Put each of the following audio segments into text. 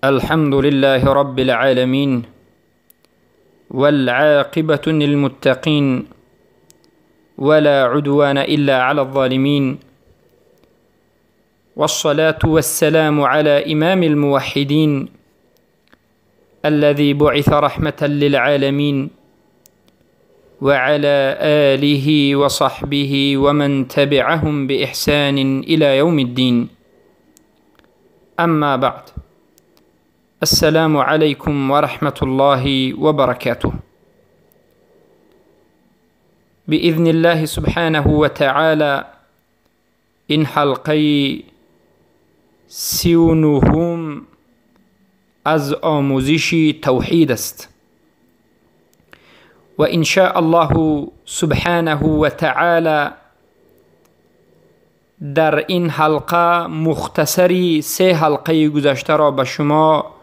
الحمد لله رب العالمين، والعاقبة للمتقين، ولا عدوان إلا على الظالمين، والصلاة والسلام على إمام الموحدين الذي بعث رحمة للعالمين، وعلى آله وصحبه ومن تبعهم بإحسان إلى يوم الدين. أما بعد، السلام عليكم ورحمة الله وبركاته. بإذن الله سبحانه وتعالى این حلقه 39 از آموزش توحید است و إن شاء الله سبحانه وتعالى در این حلقه مختصری 3 حلقه گذشته را به شما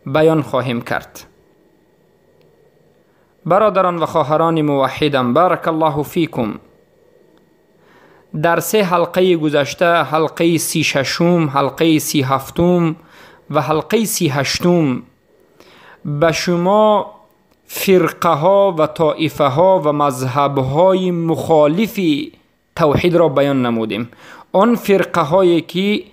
بیان خواهیم کرد. برادران و خواهران موحدم، بارک الله فیکم، در 3 حلقه گذشته، حلقه 36، حلقه 37 و حلقه 38، به شما فرقه ها و طائفه ها و مذهب های مخالف توحید را بیان نمودیم. آن فرقه هایی که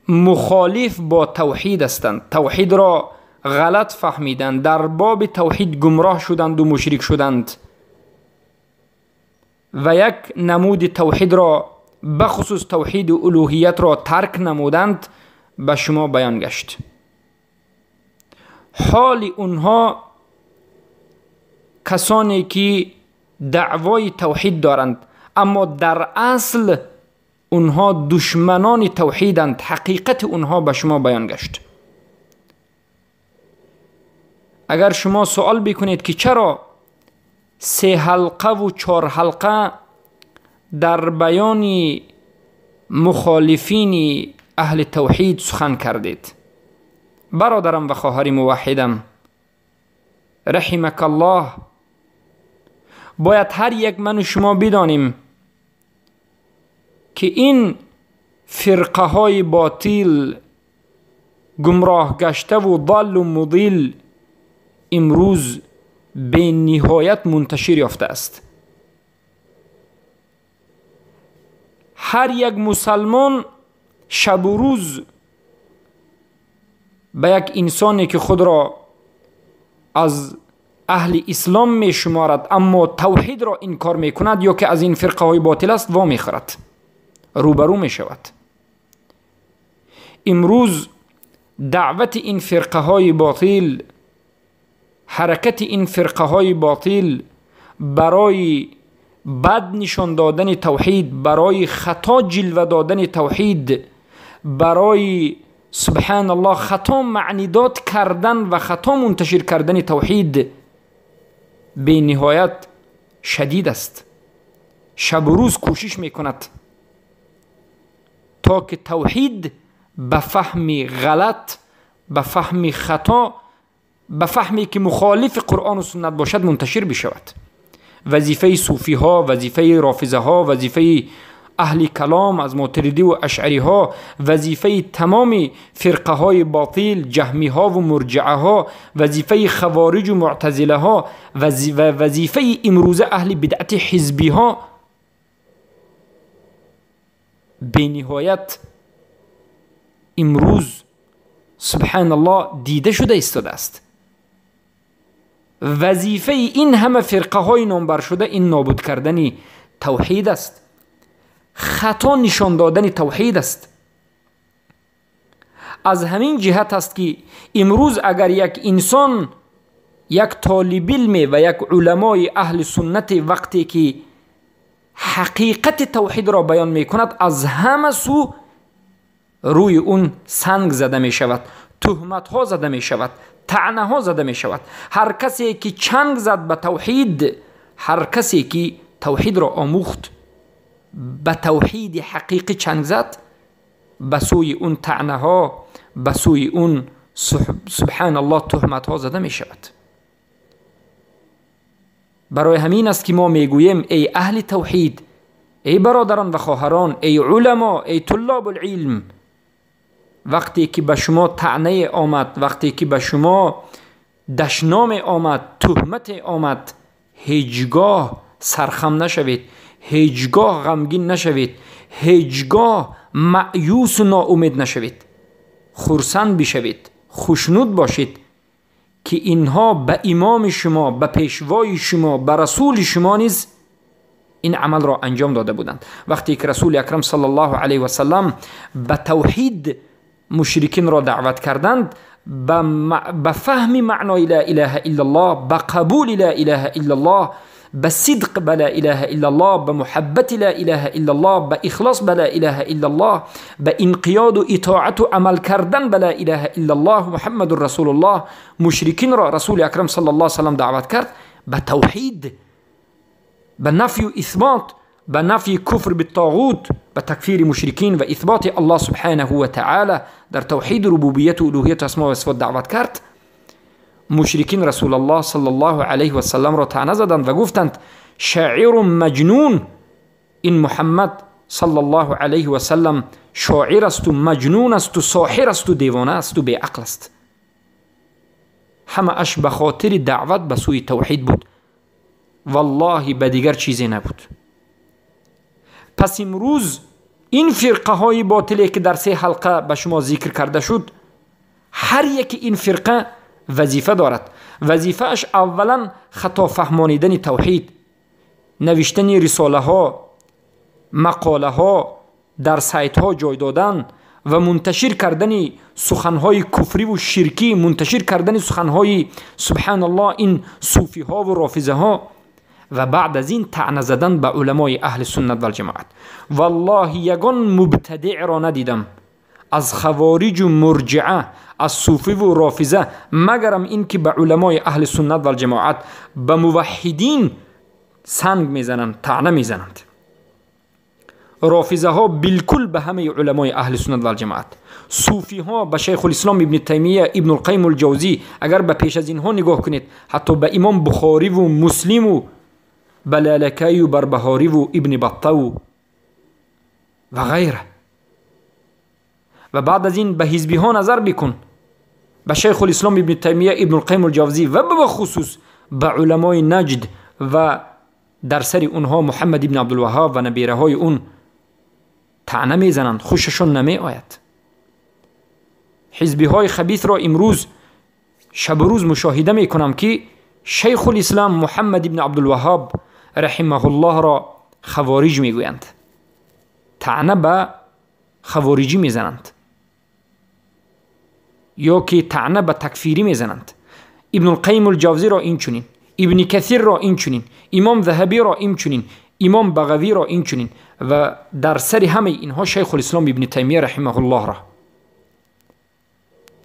مخالف با توحید هستند، توحید را غلط فهمیدند، در باب توحید گمراه شدند و مشرک شدند و یک نمود توحید را، بخصوص توحید الوهیت را ترک نمودند، به شما بیان گشت. حال اونها کسانی که دعوای توحید دارند اما در اصل اونها دشمنان توحیدند، حقیقت اونها به شما بیان گشت. اگر شما سوال بکنید که چرا 3 حلقه و 4 حلقه در بیان مخالفین اهل توحید سخن کردید، برادرم و خواهر موحدم، رحمک الله، باید هر یک من و شما بدانیم که این فرقه های باطل، گمراه گشته و ضال و مضل، امروز به نهایت منتشر یافته است. هر یک مسلمان شب و روز به یک انسانی که خود را از اهل اسلام می شمارد اما توحید را انکار می کند یا که از این فرقه های باطل است وا می خورد، روبرو می شود. امروز دعوت این فرقه های باطل، حرکت این فرقه های باطل برای بد نشان دادن توحید، برای خطا جلوه دادن توحید، برای سبحان الله خطا معنیدات کردن و خطا منتشر کردن توحید به نهایت شدید است. شب و روز کوشش میکند تا که توحید به فهم غلط، به فهم خطا، به فهمی که مخالف قرآن و سنت باشد منتشر بشود. وظیفه صوفی ها، وظیفه رافضه ها، وظیفه اهل کلام از ماتریدی و اشعری ها، وظیفه تمام فرقه های باطل، جهمی ها و مرجعه ها، وظیفه خوارج و معتزله ها، و وظیفه امروزه اهل بدعت حزبی ها به نهایت امروز سبحان الله دیده شده ایستاده است. وظیفه این همه فرقه های نامبر شده این نابود کردن توحید است، خطا نشان دادن توحید است. از همین جهت است که امروز اگر یک انسان، یک طالب علم و یک علمای اهل سنت وقتی که حقیقت توحید را بیان می کند، از همه سو روی اون سنگ زده می شود، تهمت ها زده می شود، طعنه ها زده می شود. هر کسی که چنگ زد به توحید، هر کسی که توحید را آموخت، به توحید حقیقی چنگ زد، به سوی اون طعنه ها، به سوی اون سبحان الله تهمت ها زده می شود. برای همین است که ما میگوییم ای اهل توحید، ای برادران و خواهران، ای علما، ای طلاب العلم، Вақте ки ба шумо таънае омад, вақте ки ба шумо дашноме омад, туҳмате омад, ҳеҷгоҳ сархам нашавед, ҳеҷгоҳ ғамгин нашавед, ҳеҷгоҳ маъюсу ноумед нашавед. Хурсанд бишавед, хушнуд бошед ки инҳо ба имоми шумо, ба пешвои шумо, ба расули шумо низ ин амалро анҷом дода буданд. Вақте ки Расули Акрам саллаллоҳу алайҳи васаллам ба тавҳид мушрикинро даъват карданд, ба фаҳми маънои ла илаҳа иллаллоҳ, ба қабули ла илаҳа иллаллоҳ, ба сидқ ба ла илаҳа иллаллоҳ, ба муҳаббати ла илаҳа иллаллоҳ, ба ихлос ба ла илаҳа иллаллоҳ, ба инқиёду итоату амал кардан ба ла илаҳа иллаллоҳ Муҳаммадун Расулуллоҳ мушрикинро Расули Акрам саллаллоҳу алайҳи васаллам даъват кард ба тавҳид, ба нафю исбот, ба нафи куфр биттоғут, ба такфири мушрикин ва исботи Аллоҳ субҳанаҳу ва таъала дар тавҳиду рубубияту улуҳияту асмо ва сифот даъват кард. Мушрикин Расулаллоҳ саллаллоҳу алайҳи васалламро таъна заданд ва гуфтанд: шоиру маҷнун, ин Муҳаммад саллаллоҳу алайҳи васаллам шоир асту маҷнун асту соҳир асту девона асту беақл аст. Ҳамааш ба хотири даъват ба сӯи тавҳид буд, валлоҳи ба дигар чизе набуд. Пас имрӯз ин фирқаҳои ботиле ки дар се ҳалқа ба шумо зикр карда шуд, ҳар яки ин фирқа вазифа дорад. Вазифааш аввалан хато фаҳмонидани тавҳид, навиштани рисолаҳо, мақолаҳо, дар сайтҳо ҷой додан ва мунташир кардани суханҳои куфриву ширкӣ, мунташир кардани суханҳои субҳаналлоҳ ин суфиҳову рофизаҳо, ва баъд аз ин таъна задан ба уламои аҳли суннат валҷамоат. Валлоҳи ягон мубтадиъро надидам аз хавориҷу мурҷиа, аз суфиву рофиза, магарам ин ки ба уламои аҳли суннат валҷамоат, ба муваҳҳидин санг мезананд, таъна мезананд. Рофизаҳо билкул ба ҳамаи уламои аҳли суннат валҷамоат, суфиҳо ба Шайхулислом Ибни Таймия, Ибнулқайим Улҷавзӣ, агар ба пеш аз инҳо нигоҳ кунед, ҳатто ба Имом Бухориву Муслиму, ба Лалакаю Барбаҳориву Ибни Баттаву ва ғайра. Ва баъд аз ин ба ҳизбиҳо назар бикун, ба Шайхулислом Ибни Таймия, Ибнулқайим Улҷавзӣ ва бахусус ба уламои Наҷд ва дар сари онҳо Муҳаммад ибни Абдулваҳҳоб ва набираҳои он таъна мезананд, хушашон намеояд. Ҳизбиҳои хабисро имрӯз шабу рӯз мушоҳида мекунам ки Шайхулислам Муҳаммад ибни Абдулваҳҳоб раҳимаҳуллоҳро хавориҷ мегӯянд, таъна ба хавориҷӣ мезананд ё ки таъна ба такфирӣ мезананд. Ибнулқайим Улҷавзиро инчунин, Ибни Касирро инчунин, Имом Заҳабиро инчунин, Имом Бағавиро инчунин ва дар сари ҳамаи инҳо Шайхулислом Ибни Таймия раҳимаҳуллоҳро.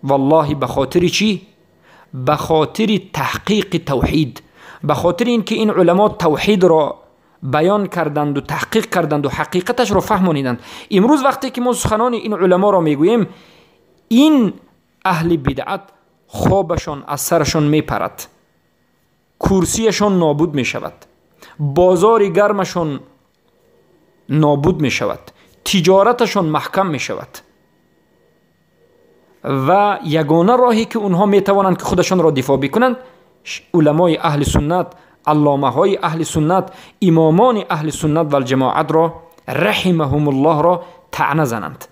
Валлоҳи ба хотири чӣ? Ба хотири таҳқиқи тавҳид, ба хотири ин ки ин уламо тавҳидро баён карданду таҳқиқ карданду ҳақиқаташро фаҳмониданд. Имрӯз вақте ки мо суханони ин уламоро мегӯем, ин аҳли бидъат хобашон аз сарашон мепарад, курсияшон нобуд мешавад, бозори гармашон нобуд мешавад, тиҷораташон маҳкам мешавад ва ягона роҳе ки онҳо метавонанд ки худашонро дифоъ бикунанд, уламои аҳли суннат, алломаҳои аҳли суннат, имомони аҳли суннат валҷамоатро раҳимаҳумуллоҳро таъна зананд.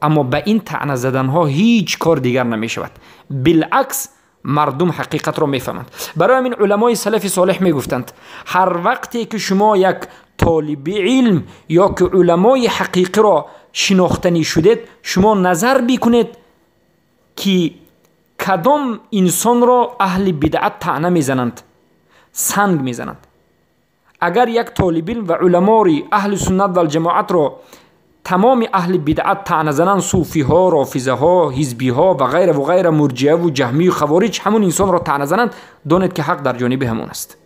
Аммо ба ин таъна заданҳо ҳеҷ кор дигар намешавад. Билакс мардум ҳақиқатро мефаҳманд. Барои ҳамин уламои салафи солеҳ мегуфтанд: ҳар вақте ки шумо як толиби илм ё ки уламои ҳақиқиро шинохтанӣ шудед, шумо назар бикунед ки кадом инсонро аҳли бидъат таъна мезананд, санг мезананд. Агар як толибилм ва уламори аҳли суннат валҷамоатро тамоми аҳли бидъат таъна зананд, суфиҳо, рофизаҳо, ҳизбиҳо ва ғайра ва ғайра, мурҷиаву ҷаҳмию хавориҷ ҳамун инсонро таъна зананд, донед ки ҳақ дар ҷониби ҳамон аст.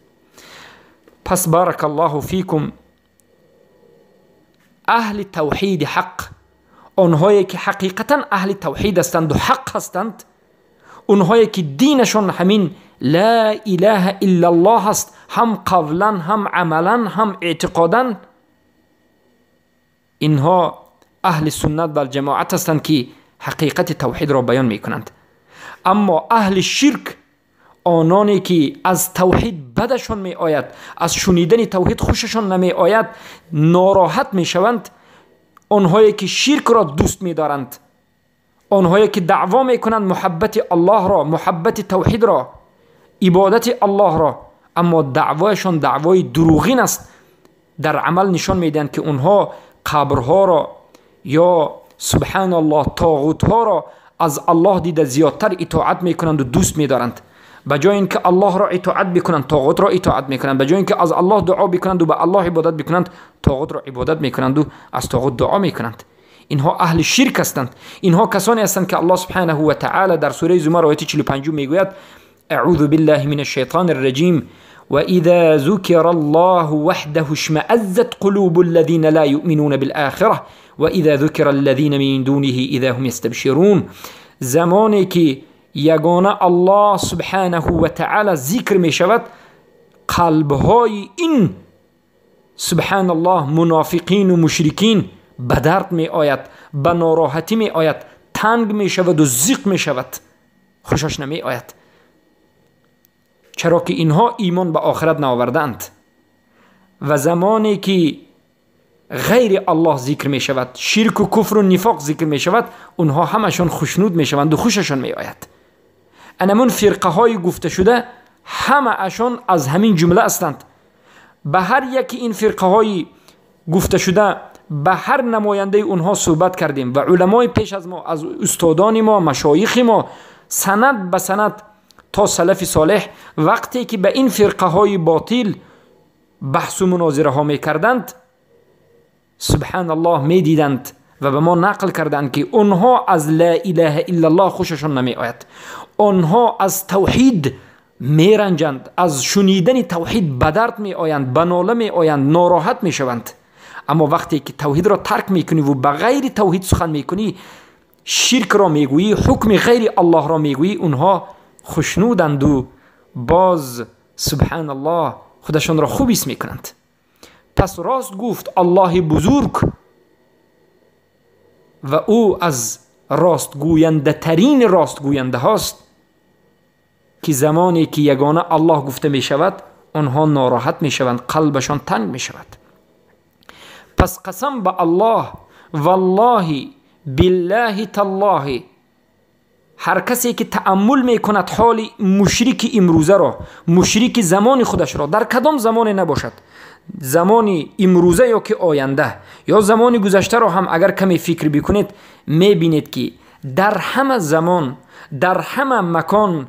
Пас баракаллоҳу фикум, аҳли тавҳиди ҳақ, онҳое ки ҳақиқатан аҳли тавҳид ҳастанду ҳақ ҳастанд, онҳое ки динашон ҳамин ла илаҳа иллаллоҳ аст, ҳам қавлан, ҳам амалан, ҳам эътиқодан, инҳо аҳли суннат валҷамоат ҳастанд ки ҳақиқати тавҳидро баён мекунанд. Аммо аҳли ширк, ононе ки аз тавҳид бадашон меояд, аз шунидани тавҳид хушашон намеояд, нороҳат мешаванд, онҳое ки ширкро дӯст медоранд, онҳое ки даъво мекунанд муҳаббати Аллоҳро, муҳаббати тавҳидро, ибодати Аллоҳро, аммо даъвояшон даъвои дурӯғин аст, дар амал нишон медиҳанд ки онҳо қабрҳоро ё субҳаналлоҳ тоғутҳоро аз Аллоҳ дида зиёдтар итоат мекунанду дӯст медоранд. Ба ҷои ин ки Аллоҳро итоат бикунанд, тоғутро итоат мекунанд. Ба ҷои ин ки аз Аллоҳ дуо бикунанду ба Аллоҳ ибодат бикунанд, тоғутро ибодат мекунанду аз тоғут дуо мекунанд. Инҳо аҳли ширк ҳастанд. Инҳо касоне ҳастанд ки Аллоҳ субҳанаҳу ва таъала дар сураи Зумар ояти 45 мегӯяд: аъузу биллаҳи мина шайтони рраҷим وإذا ذكر الله وحده اشمأزت قلوب الذين لا يؤمنون بالآخرة وإذا ذكر الذين من دونه إذا هم يستبشرون. زمانی که یگانه الله سبحانه و تعالی ذکر می شود، قلبهای این سبحان الله منافقین و مشرکین به درد می آید، به ناراحتی می آید، تنگ می شود و زیق می شود، خوشش نمی آید، چرا که اینها ایمان به آخرت نآوردند. و زمانی که غیر الله ذکر می شود، شرک و کفر و نفاق ذکر می شود، اونها همشون خوشنود می شوند و خوششون می آید. انمون فرقه های گفته شده همه اشون از همین جمله هستند. به هر یکی این فرقه های گفته شده، به هر نماینده اونها صحبت کردیم و علمای پیش از ما، از استادان ما، مشایخ ما، سند به سند تا سلف صالح، وقتی که به این فرقه های باطل بحث و مناظره ها می کردند، سبحان الله می دیدند و به ما نقل کردند که اونها از لا اله الا الله خوششون نمی آید، آنها از توحید می رنجند، از شنیدن توحید به درد می آیند، به ناله می آیند، ناراحت می شوند. اما وقتی که توحید را ترک می کنی و به غیر توحید سخن می کنی، شرک را می گویی، حکم غیر الله را می گویی، اونها خوشنودند و باز سبحان الله خودشان را خوب حس می کنند. پس راست گفت الله بزرگ و او از راستگوینده ترین راستگوینده هاست که زمانی که یگانه الله گفته می شود، آنها ناراحت می شوند، قلبشان تنگ می شود. پس قسم به الله، والله بالله تالله، هر کسی که تأمل می کند حال مشرک امروزه را، مشرک زمان خودش را، در کدام زمان نباشد، زمان امروزه یا که آینده یا زمان گذشته را هم اگر کمی فکر بکنید، میبینید که در همه زمان، در همه مکان،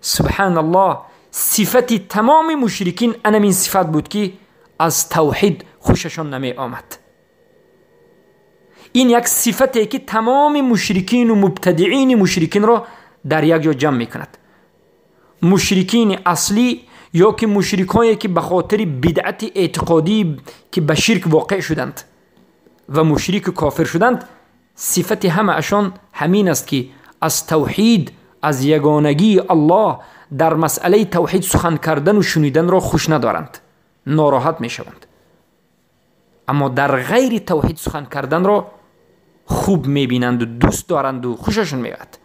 سبحان الله صفت تمام مشرکین انمین صفت بود که از توحید خوششان نمی آمد. این یک صفته که تمام مشرکین و مبتدعین مشرکین را در یک جا جمع میکند. مشرکین اصلی یا که مشرکایی که به خاطر بدعت اعتقادی که به شرک واقع شدند و مشرک کافر شدند، صفت همه اشان همین است که از توحید، از یگانگی الله در مسئله توحید سخن کردن و شنیدن را خوش ندارند، ناراحت میشوند. اما در غیر توحید سخن کردن را خوب میبینند و دوست دارند و خوششون میآید.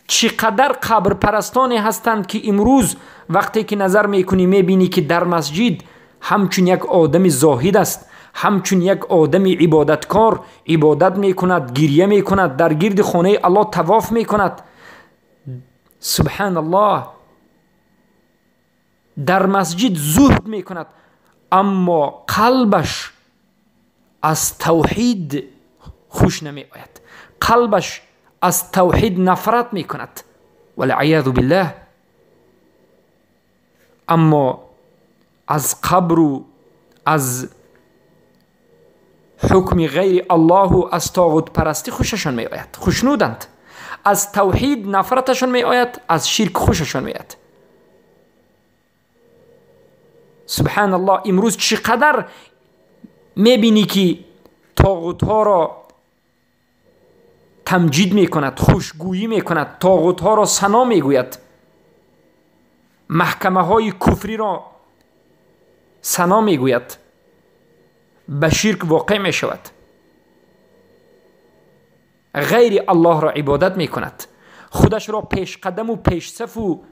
چقدر قبر پرستانی هستند که امروز وقتی که نظر میکنی میبینی که در مسجد همچون یک آدم زاهد است، همچون یک آدم عبادتکار عبادت میکند، گریه میکند، در گرد خانه الله طواف میکند. سبحان الله در مسجد زهد میکند، اما قلبش از توحید خوش نمی آید، قلبش از توحید نفرت میکند، والعیاذ بالله. اما از قبر و از حکم غیر الله و از طاغوت پرستی خوششان می آید، خوشنودند. از توحید نفرتشان می آید، از شرک خوششان می آید. سبحان الله امروز چقدر میبینی که طاغوت ها را تمجید میکند، خوشگویی میکند، طاغوت ها را ثنا میگوید، محکمه های کفری را ثنا میگوید، به شرک واقع میشود. ғайри Аллоҳро ибодат мекунад, худашро пешқадаму пешсафу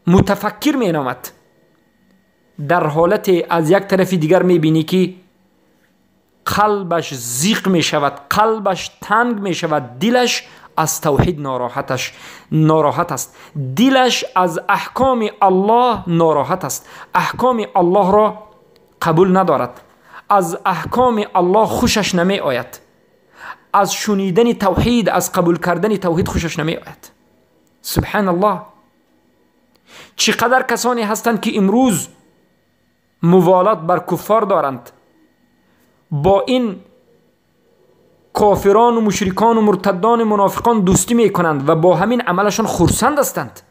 мутафаккир меномад, дар ҳолате аз як тарафи дигар мебинӣ, ки қалбаш зиқ мешавад, қалбаш танг мешавад, дилаш аз тавҳид нороҳат аст, дилаш аз аҳкоми Аллоҳ нороҳат аст, аҳкоми Аллоҳро қабул надорад, аз аҳкоми Аллоҳ хушаш намеояд, аз шунидани тавҳид, аз қабул кардани тавҳид хушаш намеояд. Субҳаналлоҳ! Чӣ қадар касоне ҳастанд, ки имрӯз муволот бар куффор доранд, бо ин кофирону мушрикону муртаддону мунофиқон дӯстӣ мекунанд ва бо ҳамин амалашон хурсанд ҳастанд.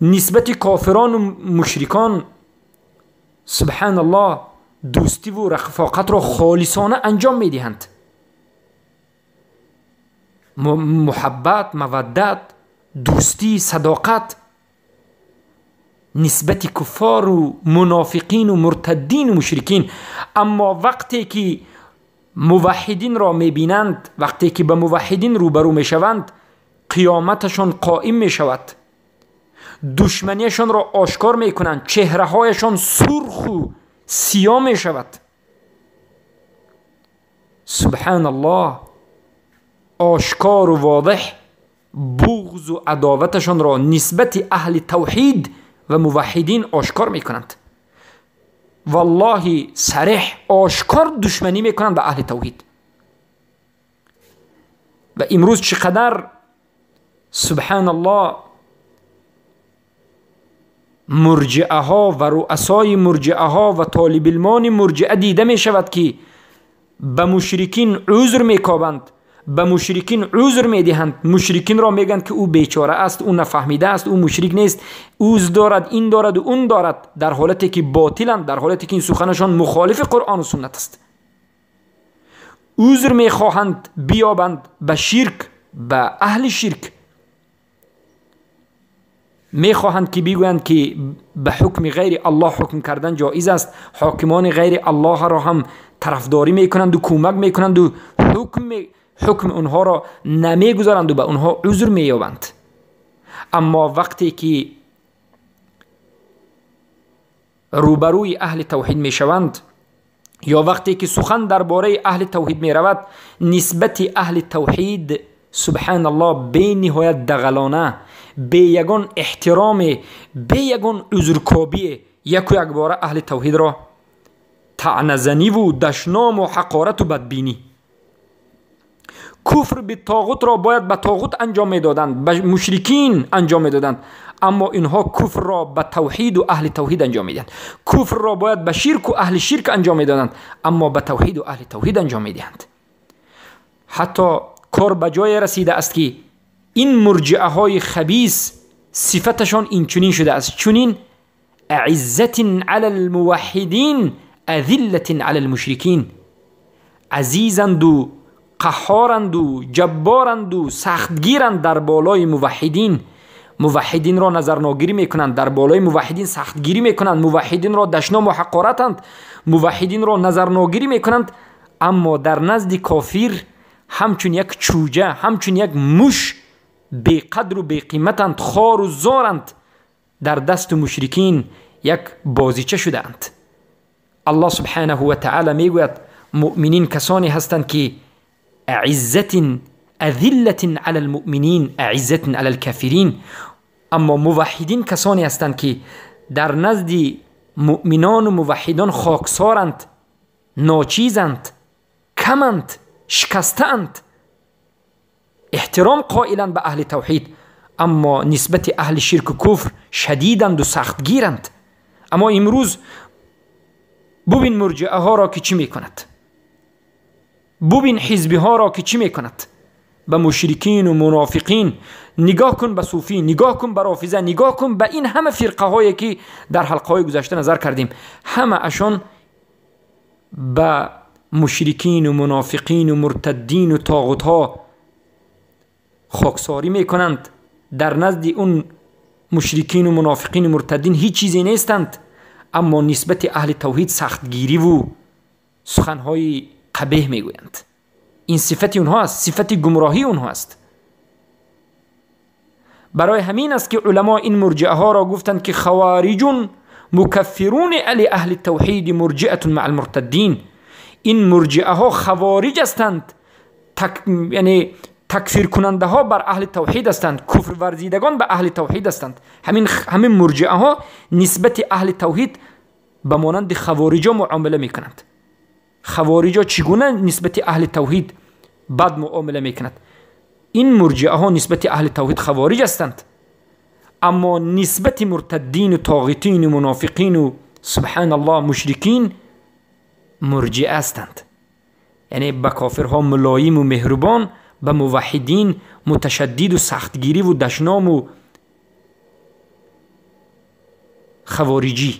Нисбати кофирону мушрикон, субҳаналлоҳ, дӯстиву рафоқатро холисона анҷом медиҳанд. Муҳаббат, маваддат, дӯстӣ, садоқат нисбати куффору мунофиқину муртаддину мушрикин. Аммо вақте ки муваҳҳидинро мебинанд, вақте ки ба муваҳҳидин рӯбарӯ мешаванд, қиёматашон қоим мешавад, душманиашонро ошкор мекунанд, чеҳраҳояшон сурху сиёҳ мешавад. Субҳаналлоҳ! Ошкору возеҳ буғзу адоваташонро нисбати аҳли тавҳид ва муваҳҳидин ошкор мекунанд. Валлоҳи, сареҳ ошкор душманӣ мекунанд ба аҳли тавҳид. Ва имрӯз чӣ қадар, субҳаналлоҳ, мурҷиаҳо ва руасои мурҷиаҳо ва толибилмони мурҷиа дида мешавад, ки ба мушрикин узр мекобанд, ба мушрикин узр медиҳанд, мушрикинро мегӯянд, ки ӯ бечора аст, ӯ нафаҳмида аст, ӯ мушрик нест, уз дорад, ин дораду он дорад, дар ҳолате ки ботиланд, дар ҳолате ки ин суханашон мухолифи Қуръону суннат аст. Узр мехоҳанд биёбанд ба ширк, ба аҳли ширк мехоҳанд, ки бигӯянд, ки ба ҳукми ғайри Аллоҳ ҳукм кардан ҷоиз аст, ҳокимони ғайри Аллоҳро ҳам тарафдорӣ мекунанду кӯмак мекунанду ҳукми онҳоро намегузаранду ба онҳо узр меёбанд. Аммо вақте ки рӯбарӯи аҳли тавҳид мешаванд ё вақте ки сухан дар бораи аҳли тавҳид меравад, нисбати аҳли тавҳид, субҳаналлоҳ, бениҳоят дағалона, бе ягон эҳтироме, бе ягон узркобие яку якбора аҳли тавҳидро таъназаниву дашному ҳақорату бадбинӣ. Куфр битоғутро бояд ба тоғут анҷом медоданд, ба мушрикин анҷом медоданд, аммо инҳо куфрро ба тавҳиду аҳли тавҳид анҷом медиҳанд. Куфрро бояд ба ширку аҳли ширк анҷом медоданд, аммо ба тавҳиду аҳли тавҳид анҷом медиҳанд. Ҳатто кор ба ҷое расидааст, ки ин мурҷиаҳои хабис сифаташон инчунин шудааст, чунин: аиззатин ала лмуваҳҳидин, азиллатин ала лмушрикин. Азизанду қаҳҳоранду ҷабборанду сахтгиранд дар болои муваҳҳидин, муваҳҳидинро назарногирӣ мекунанд, дар болои муваҳҳидин сахтгирӣ мекунанд, муваҳҳидинро дашному ҳақоратанд, муваҳҳидинро назарногирӣ мекунанд, аммо дар назди кофир ҳамчун як чӯҷа, ҳамчун як муш беқадру беқиматанд, хору зоранд, дар дасту мушрикин як бозича шудаанд. Аллоҳ субҳанаҳу ва таъала мегӯяд: муъминин касоне ҳастанд, ки аиззатин азиллатин ала лмуъминин, аиззатин ала лкафирин. Аммо муваҳҳидин касоне ҳастанд, ки дар назди муъминону муваҳҳидон хоксоранд, ночизанд, каманд, шикастаанд, эҳтиром қоиланд ба аҳли тавҳид, аммо нисбати аҳли ширку куфр шадиданду сахтгиранд. Аммо имрӯз бубин мурҷиаҳоро, ки чӣ мекунад, бубин ҳизбиҳоро, ки чӣ мекунад ба мушрикину мунофиқин. Нигоҳ кун ба суфӣ, нигоҳ кун ба рофиза, нигоҳ кун ба ин ҳама фирқаҳое, ки дар ҳалқаҳои гузашта назар кардем, ҳамаашон ба мушрикину мунофиқину муртаддину тоғутҳо хоксорӣ мекунанд. Дар назди он мушрикину мунофиқину муртаддин ҳеҷ чизе нестанд, аммо нисбати аҳли тавҳид сахтгириву суханҳои қабеҳ мегӯянд. Ин сифати онҳоаст, сифати гумроҳии онҳоаст. Барои ҳамин аст ки уламо ин мурҷиаҳоро гуфтанд ки хавариҷун мукаффирун али аҳли тавҳид мурҷиатун маъ алмуртаддин. Ин мурҷиаҳо хавориҷ ҳастанд, яъне такфиркунандаҳо бар аҳли тавҳид ҳастанд, куфрварзидагон ба аҳли тавҳид ҳастанд. Ҳамин мурҷиаҳо нисбати аҳли тавҳид ба монанди хавориҷо муомила мекунанд. Хавориҷо чӣ гуна нисбати аҳли тавҳид бад муомила мекунад? Ин мурҷиаҳо нисбати аҳли тавҳид хавориҷ ҳастанд, аммо нисбати муртаддину тоғитину мунофиқину субҳаналлоҳ мушрикин мурҷиа ҳастанд. Яъне ба кофирҳо мулоиму меҳрубон, ба муваҳҳидин муташаддиду сахтгириву дашному хавориҷӣ.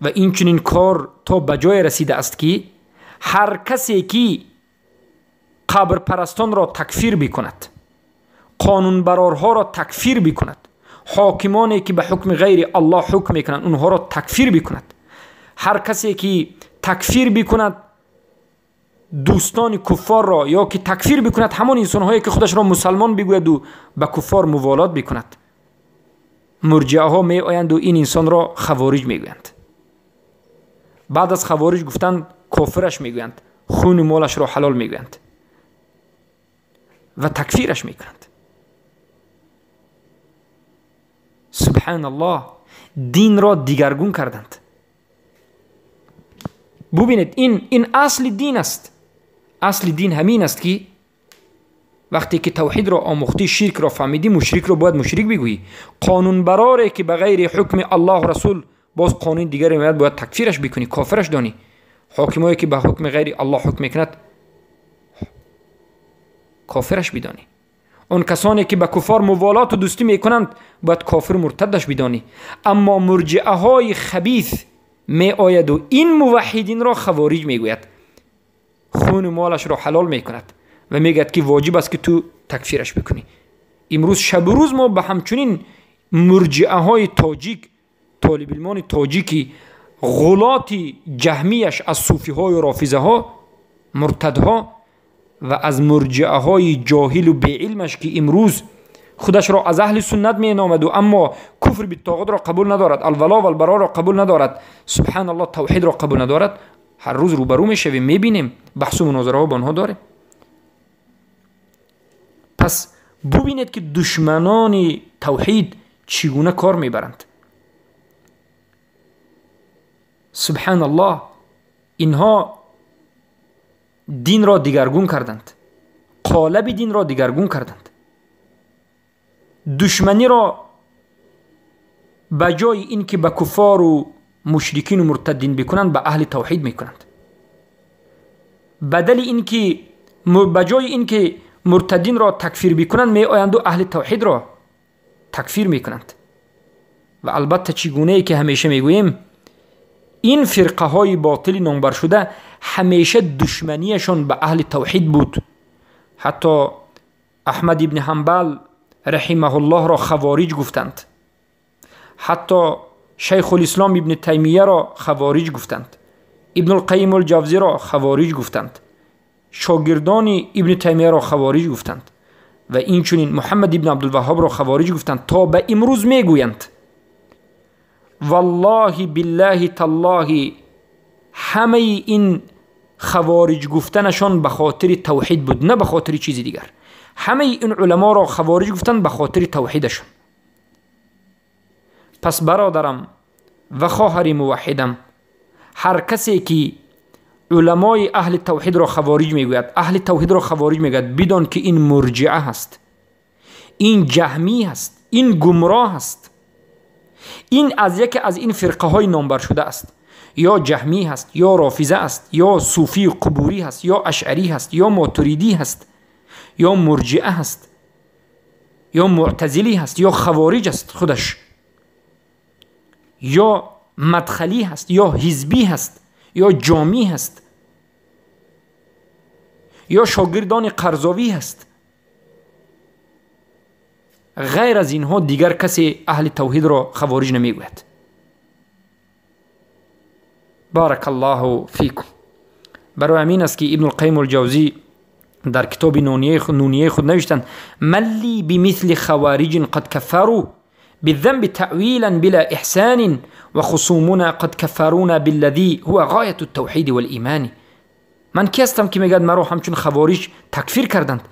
Ва инчунин кор то ба ҷое расидааст ки ҳар касе ки қабрпарастонро такфир бикунад, қонунбарорҳоро такфир бикунад, ҳокимоне ки ба ҳукми ғайри Аллоҳ ҳукм мекунанд онҳоро такфир бикунад, ҳар касе ки такфир бикунад дӯстони куффорро ё ки такфир бикунад ҳамон инсонҳое ки худашро мусалмон бигӯяду ба куффор муволот бикунад, мурҷиаҳо меоянду ин инсонро хавориҷ мегӯянд. Баъд аз хавориҷ гуфтан кофираш мегӯянд, хуну молашро ҳалол мегӯянд ва такфираш мекунанд. Субҳаналлоҳ, динро дигаргун карданд. Бубинед, ин асли дин аст. Асли дин ҳамин аст ки вақте ки тавҳидро омӯхтӣ, ширкро фаҳмидӣ, мушрикро бояд мушрик бигӯӣ. Қонунбароре ки ба ғайри ҳукми Аллоҳу расул боз қонуни дигаре меояд, бояд такфираш бикунӣ, кофираш донӣ. Ҳокимое ки ба ҳукми ғайри Аллоҳ ҳукм мекунад, кофираш бидонӣ. Он касоне ки ба куффор муволоту дӯстӣ мекунанд, бояд кофиру муртадаш бидонӣ. Аммо мурҷиаҳои хабис меояду ин муваҳҳидинро хавориҷ мегӯяд, хуну молашро ҳалол мекунад ва мегӯяд ки воҷиб аст ки ту такфираш бикунӣ. Имрӯз шабу рӯз мо ба ҳамчунин мурҷиаҳои тоҷик, толибилмони тоҷики ғулоти ҷаҳмияш аз суфиҳою рофизаҳо, муртадҳо ва аз мурҷиаҳои ҷоҳилу беилмаш ки имрӯз худашро аз аҳли суннат меномаду аммо куфр биттоғутро қабул надорад, алвало валбароро қабул надорад, субҳаналлоҳ тавҳидро қабул надорад, ҳар рӯз рӯбарӯ мешавем, мебинем, баҳсу мунозираҳо бо онҳо дорем. Пас бубинед ки душманони тавҳид чӣ гуна кор мебаранд. Субҳаналлоҳ, инҳо динро дигаргун карданд, қолаби динро дигаргун карданд, душманиро ба ҷои ин ки ба куффору мушрикину муртаддин бикунанд, ба аҳли тавҳид мекунанд. Бадали ин ки ба ҷои ин ки муртаддинро такфир бикунанд, меоянду аҳли тавҳидро такфир мекунанд. Ва албатта чӣ гунае ки ҳамеша мегӯем, ин фирқаҳои ботили номбаршуда ҳамеша душманияшон ба аҳли тавҳид буд. Ҳатто Аҳмад ибни Ҳанбал раҳимаҳуллоҳро хавориҷ гуфтанд, ҳатто Шайхулислом ибни Таймияро хавориҷ гуфтанд, Ибнулқайим алҷавзиро хавориҷ гуфтанд, шогирдони ибни Таймияро хавориҷ гуфтанд ва инчунин Муҳаммад ибни Абдулваҳҳобро хавориҷ гуфтанд. То ба имрӯз мегӯянд. Валлоҳи биллаҳи таллоҳи, ҳамаи ин хавориҷ гуфтанашон ба хотири тавҳид буд, на ба хотири чизи дигар. Ҳамаи ин уламоро хавориҷ гуфтанд ба хотири тавҳидашон. Пас бародарам ва хоҳари муваҳҳидам, ҳар касе ки уламои аҳли тавҳидро хавориҷ мегӯяд, аҳли тавҳидро хавориҷ мегӯяд, бидон ки ин мурҷиа ҳаст, ин ҷаҳмӣ ҳаст, ин гумроҳ ҳаст, ин аз яке аз ин фирқаҳои номбаршуда аст. Ё ҷаҳмӣ ҳаст, ё рофиза аст, ё суфии қубурӣ ҳаст, ё ашъарӣ ҳаст, ё мотуридӣ ҳаст, ё мурҷиа ҳаст, ё муътазилӣ ҳаст, ё хавориҷ аст худаш, ё мадхалӣ ҳаст, ё ҳизбӣ ҳаст, ё ҷомӣ ҳаст, ё шогирдони қарзовӣ ҳаст. Ғайр аз инҳо дигар касе аҳли тавҳидро хавориҷ намегӯяд. Баракаллоҳу фикум. Барои ҳамин аст, ки Ибн Алқайим Алҷавзӣ дар китоби Нунияи худ навиштанд: من لي بمثل خوارج قد كفروا بالذنب تأويلا بلا إحسان وخصومنا قد كفرونا بالذي هو غاية التوحيد والإيمان. من کی هستم که میگد مرا همچون خوارج تکفیر کردند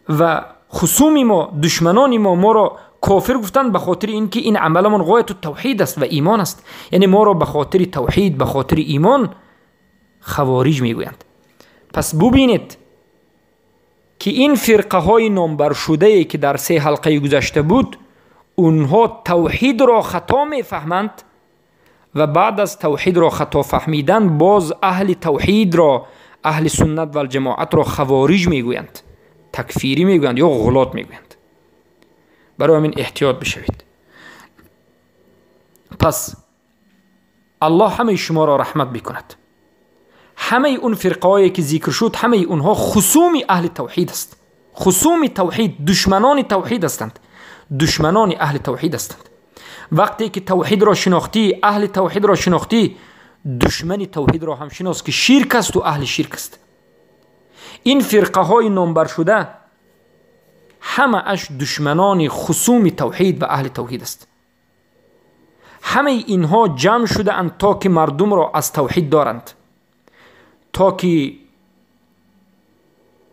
و خصوم ما، دشمنان ما، ما را کافر گفتند به خاطر اینکه این عملمان غایت التوحید است و ایمان است. یعنی ما را به خاطر توحید، به خاطر ایمان خوارج میگویند. پس ببینید که این فرقه های نامبر شده که در 3 حلقه گذشته بود، اونها توحید را خطا میفهمند و بعد از توحید را خطا فهمیدن باز اهل توحید را، اهل سنت و الجماعت را خوارج میگویند، تکفیری میگویند یا غلات میگویند. برای همین احتیاط بشوید. پس الله همه شما را رحمت بکند. همه اون فرقه هایی که ذکر شد، همه اونها خصوم اهل توحید است، خصوم توحید، دشمنان توحید هستند، دشمنان اهل توحید هستند. وقتی که توحید را شناختی، اهل توحید را شناختی، دشمن توحید را هم شناس که شرک است و اهل شرک است. این فرقه های نامبر شده همه اش دشمنان خصوم توحید و اهل توحید است. همه اینها جمع شده اند تا که مردم را از توحید دارند، تا که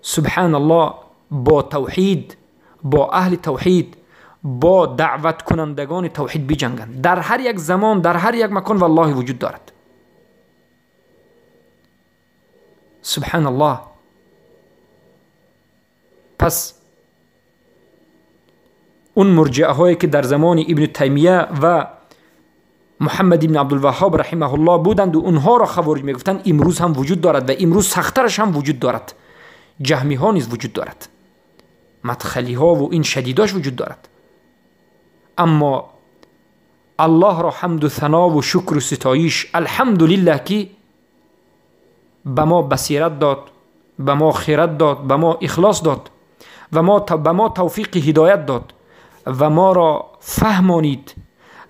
سبحان الله با توحید، با اهل توحید، با دعوت کنندگان توحید بجنگند. در هر یک زمان، در هر یک مکان والله وجود دارد. سبحان الله. پس اون مرجعه هایی که در زمان ابن تیمیه و محمد ابن عبدالوهاب رحمه الله بودند و اونها را خوارج میگفتند، امروز هم وجود دارد و امروز سخترش هم وجود دارد. جهمی ها نیز وجود دارد، مدخلی ها و این شدیداش وجود دارد. اما الله را حمد و ثنا و شکر و ستایش، الحمدلله که به ما بصیرت داد، به ما خیرت داد، به ما اخلاص داد و ما به ما توفیق هدایت داد و ما را فهمانید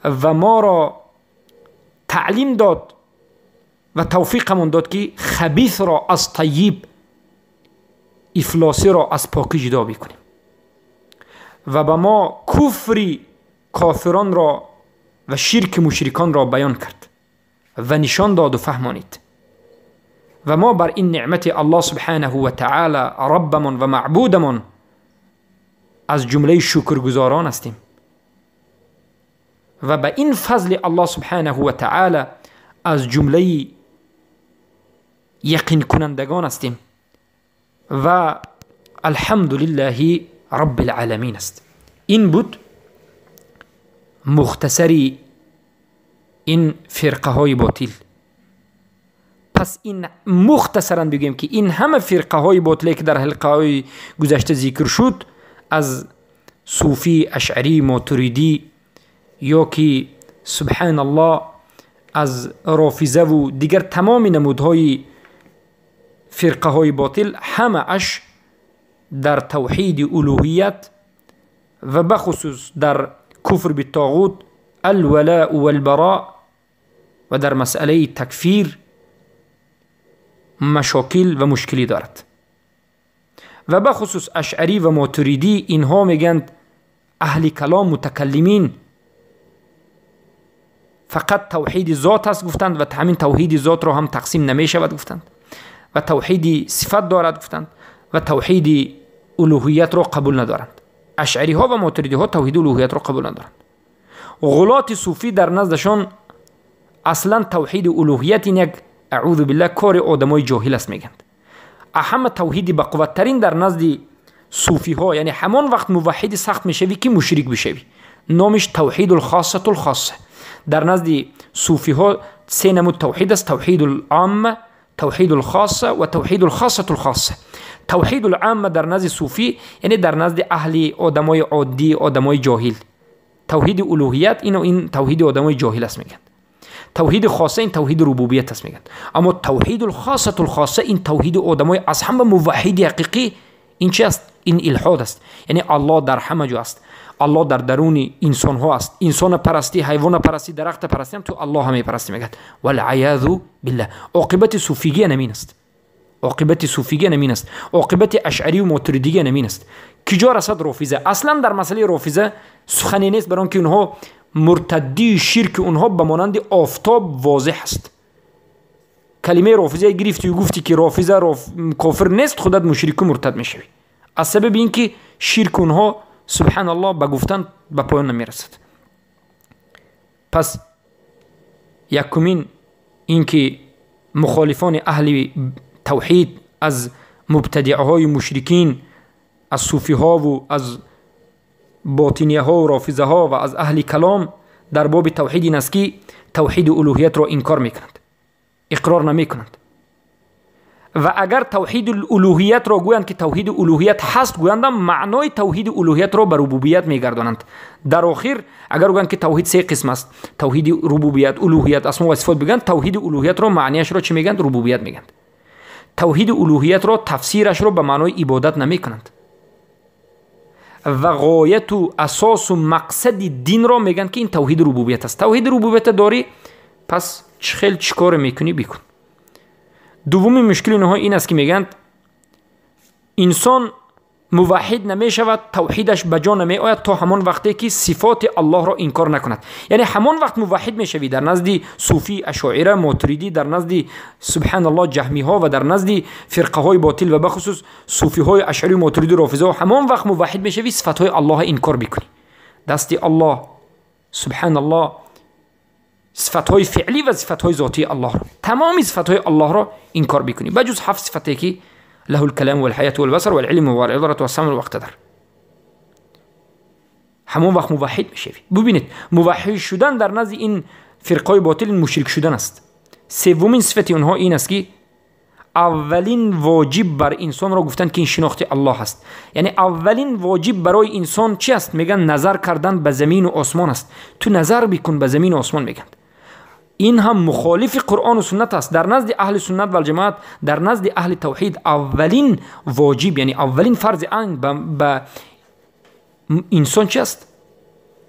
و ما را تعلیم داد و توفیقمون داد که خبیث را از طیب، افلاسی را از پاکی جدا بکنیم و به ما کفری کافران را و شرک مشرکان را بیان کرد و نشان داد و فهمانید. و ما بر این نعمت الله سبحانه و تعالی ربمون و معبودمون از جمله شکرگزاران هستیم و به این فضل الله سبحانه و تعالی از جمله یقین کنندگان هستیم و الحمدلله رب العالمین است. این بود مختصری این فرقه های باطل. پس این مختصرا بگیم که این همه فرقه های باطله که در حلقه های گذشته ذکر شد، از صوفی، اشعری، ماتریدی یا که سبحان الله از رافضه و دیگر تمام نمودهای فرقه های باطل، همه اش در توحید الوهیت و بخصوص در کفر بالطاغوت، الولاء والبراء و در مسئله تکفیر مشاکل و مشکلی دارد. و بخصوص اشعری و ماتریدی، اینها میگند اهل کلام متکلمین فقط توحید ذات است گفتند و همین توحید ذات را هم تقسیم نمی شود گفتند و توحید صفت دارد گفتند و توحید الوهیت را قبول ندارند. اشعری ها و ماتریدی ها توحید الوهیت را قبول ندارند. غلات صوفی در نزدشان اصلا توحید الوهیت این یک اعوذ بالله کار آدمای جاهل است میگند. اهم توحید به قوت ترین در نزد صوفی ها، یعنی همان وقت موحد سخت میشوی که مشرک بشوی، نامش توحید الخاصه الخاصه. در نزد صوفی ها سه نمود توحید است: توحید العامه، توحید الخاصه و توحید الخاصه الخاصه. توحید العامه در نزد صوفی یعنی در نزد اهل آدمای عادی، آدمای جاهل. توحید الوهیت اینو این توحید آدمای جاهل است میگن. توحید خاصه این توحید ربوبیت است میگن. اما توحید الخاصه الخاصه این توحید آدمای از همه موحد حقیقی، این چی است؟ این الحاد است. یعنی الله در همه جا است، Аллоҳ дар даруни инсонҳо аст, инсона парастӣ, ҳайвона парастӣ, дарахта парастӣ, ҳам ту Аллоҳа мепарастӣ, мегӯяд. Валъаязу биллаҳ. Оқибати суфигия намин аст, оқибати суфигия намин аст, оқибати ашъарию мотуридигия намин аст. Киҷо расад рофиза? Аслан дар масъалаи рофиза сухане нест, бар он ки онҳо муртаддии ширки онҳо ба монанди офтоб возеҳ аст. Калимаи рофиза гирифтию гуфтӣ, ки рофиза кофир нест, худат мушрику муртад мешавӣ, аз сабаби ин ки ширки онҳо, субҳаналлоҳ, ба гуфтан ба поён намерасад. Пас якумин ин ки мухолифони аҳли тавҳид аз мубтадиаҳои мушрикин, аз суфиҳову аз ботинияҳову рофизаҳо ва аз аҳли калом дар боби тавҳид ин аст, ки тавҳиди улӯҳиятро инкор мекунанд, иқрор намекунанд. Ва агар тавҳиди улӯҳиятро гӯянд, ки тавҳиди улӯҳият ҳаст гӯяндам, маънои тавҳиди улӯҳиятро ба рубубият мегардонанд. Дар охир агар гӯянд, ки тавҳид се қисм аст, тавҳиди рубубият, улӯҳият, асмо ва сифот бигӯянд, тавҳиди улӯҳиятро маънияшро чӣ мегӯянд? Рубубият мегӯянд. Тавҳиди улӯҳиятро тафсирашро ба маънои ибодат намекунанд ва ғояту асосу мақсади динро мегӯянд, ки ин тавҳиди рубубият аст. Тавҳиди рубубията дорӣ, пас чӣ хел чӣ коре мекунӣ, бикун. Дуввуми мушкили онҳо ин аст, ки мегӯянд, инсон муваҳҳид намешавад, тавҳидаш ба ҷо намеояд то ҳамон вақте ки сифоти Аллоҳро инкор накунад. Яъне ҳамон вақт муваҳҳид мешавӣ дар назди суфӣ, ашоира, мотуридӣ, дар назди, субҳаналлоҳ, ҷаҳмиҳо ва дар назди фирқаҳои ботил ва бахусус суфиҳои ашъарию мотуридӣ, рофизаҳо, ҳамон вақт муваҳҳид мешавӣ, сифатҳои Аллоҳро инкор бикунӣ, дасти Аллоҳ, субҳаналлоҳ, сифатҳои феълӣ ва сифатҳои зотии Аллоҳро, тамоми сифатҳои Аллоҳро инкор бикунӣ, ба ҷуз ҳафт сифате, ки له الكلام والحياة والبصر والعلم والإدرة والسمع والقدر. Ҳамон вақт муваҳҳид мешавӣ. Бубинед, муваҳҳид шудан дар назди ин фирқаҳои ботил мушрик шудан аст. Севумин сифати онҳо ин аст, ки аввалин воҷиб бар инсонро гуфтанд, ки ин шинохти Аллоҳ аст. Яъне аввалин воҷиб барои инсон чи аст? Мегӯянд, назар кардан ба замину осмон аст. Ту назар бикун ба замину осмон, мегӯянд. Ин ҳам мухолифи Қуръону суннат аст. Дар назди аҳли суннат валҷамоат, дар назди аҳли тавҳид аввалин воҷиб, яъне аввалин фарзи айн ба инсон чи аст?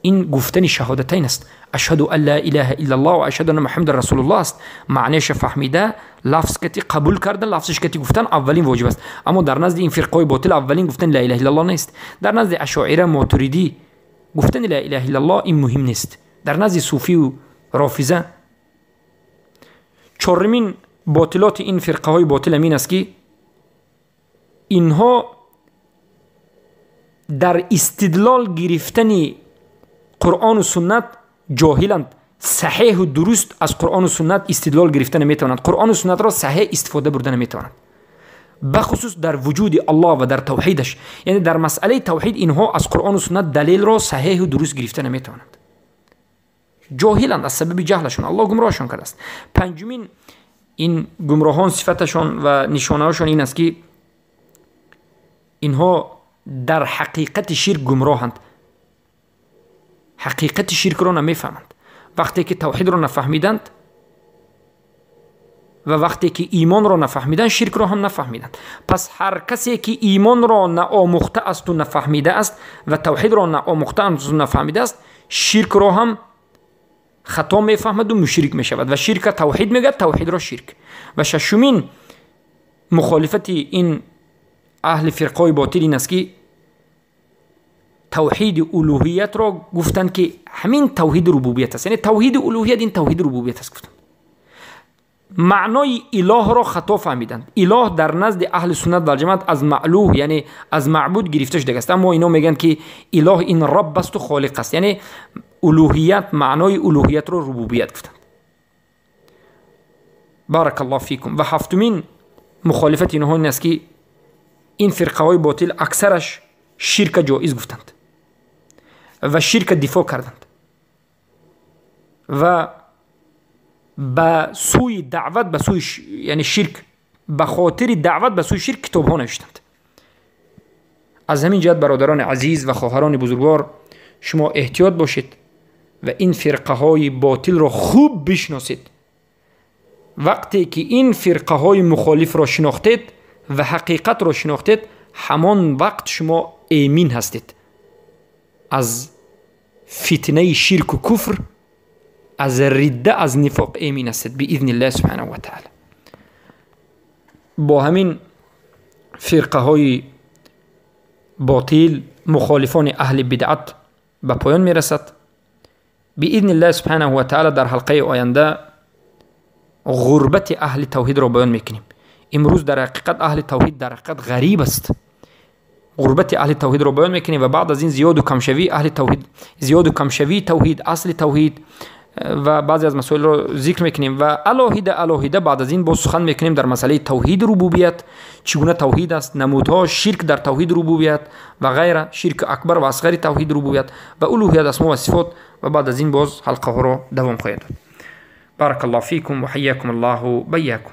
Ин гуфтани шаҳодатайн аст, ашҳаду ан ла илаҳа иллаллоҳ ва ашҳаду анна муҳаммадан расулуллоҳ аст. Маънеша фаҳмида, лафз кати қабул карда, лафзиш кати гуфтан аввалин воҷиб аст. Аммо дар назди ин фирқаҳои ботил аввалин гуфтани ла илаҳа иллаллоҳ нест. Дар назди ашоира, мотуридӣ гуфтани ла илаҳа иллаллоҳ ин муҳим нест, дар назди суфию рофиза. Чорумин ботилоти ин фирқаҳои ботил ҳамин аст, ки инҳо дар истидлол гирифтани Қуръону суннат ҷоҳиланд, саҳеҳу дуруст аз Қуръону суннат истидлол гирифта наметавонанд, Қуръону суннатро саҳеҳ истифода бурда наметавонанд, бахусус дар вуҷуди Аллоҳ ва дар тавҳидаш. Яъне дар масъалаи тавҳид инҳо аз Қуръону суннат далелро саҳеҳу дуруст гирифта наметавонанд, ҷоҳиланд. Аз сабаби ҷаҳлашон Аллоҳ гумроҳшон кардааст. Панҷумин ин гумроҳон сифаташон ва нишонаҳошон ин аст, ки инҳо дар ҳақиқати ширк гумроҳанд, ҳақиқати ширкро намефаҳманд. Вақте ки тавҳидро нафаҳмиданд ва вақте ки имонро нафаҳмиданд, ширкро ҳам нафаҳмиданд. Пас ҳар касе ки имонро наомӯхта асту нафаҳмида аст ва тавҳидро наомӯхта асту нафаҳмида аст, ширкро ҳам хато мефаҳмаду мушрик мешавад ва ширка тавҳид мегӯяд, тавҳидро ширк. Ва шашумин мухолифати ин аҳли фирқаҳои ботил ин аст, ки тавҳиди улӯҳиятро гуфтанд, ки ҳамин тавҳиди рубубият аст. Яъне тавҳиди улӯҳият ин тавҳиди рубубият аст, гуфтанд. Маънои илоҳро хато фаҳмиданд. Илоҳ дар назди аҳли суннат валҷамоат аз маълуҳ, яъне аз маъбуд гирифта шудааст, аммо ино мегӯянд, ки илоҳ ин рабб асту холиқ аст. Яъне улӯҳият, маънои улӯҳиятро рубубият гуфтанд. Баракаллоҳ фикум. Ва ҳафтумин мухолифати инҳо ин аст, ки ин фирқаҳои ботил аксараш ширка ҷоиз гуфтанд ва ширка дифоъ карданд ва ба сӯи даъват ба сӯи, яъне ширк, ба хотири даъват ба сӯи ширк китобҳо навиштанд. Аз ҳамин ҷиҳат, бародарони азиз ва хоҳарони бузургвор, шумо эҳтиёт бошед ва ин фирқаҳои ботилро хуб бишносед. Вақте ки ин фирқаҳои мухолифро шинохтед ва ҳақиқатро шинохтед, ҳамон вақт шумо эмин ҳастед аз Фитнаи ширку куфр, аз ридда, аз нифоқ эмин ҳастед, биизни Аллоҳ субҳанаҳу ва таала. Бо ҳамин фирқаҳои ботил, мухолифони аҳли бидъат ба поён мерасад. Биизни Аллоҳ субҳанаҳу ва таала дар ҳалқаи оянда ғурбати аҳли тавҳидро баён мекунем. Имрӯз дар ҳақиқат аҳли тавҳид дар ҳақиқат ғариб аст. Ғурбати аҳли тавҳидро баён мекунем ва баъд аз ин зиёду камшавии аҳли тавҳид, зиёду камшавии тавҳид, асли тавҳид ва баъзе аз масоилро зикр мекунем ва алоҳида алоҳида баъд аз ин боз сухан мекунем дар масъалаи тавҳиди рубубият, чӣ гуна тавҳид аст, намудҳо, ширк дар тавҳиди рубубият ва ғайра, ширки акбар ва асғари тавҳиди рубубият ва улуҳият, асмо ва сифот ва баъд аз ин боз ҳалқаҳоро давом хоҳед дод. Барак Аллоҳ фикум ва ҳайякум Аллоҳу байякум.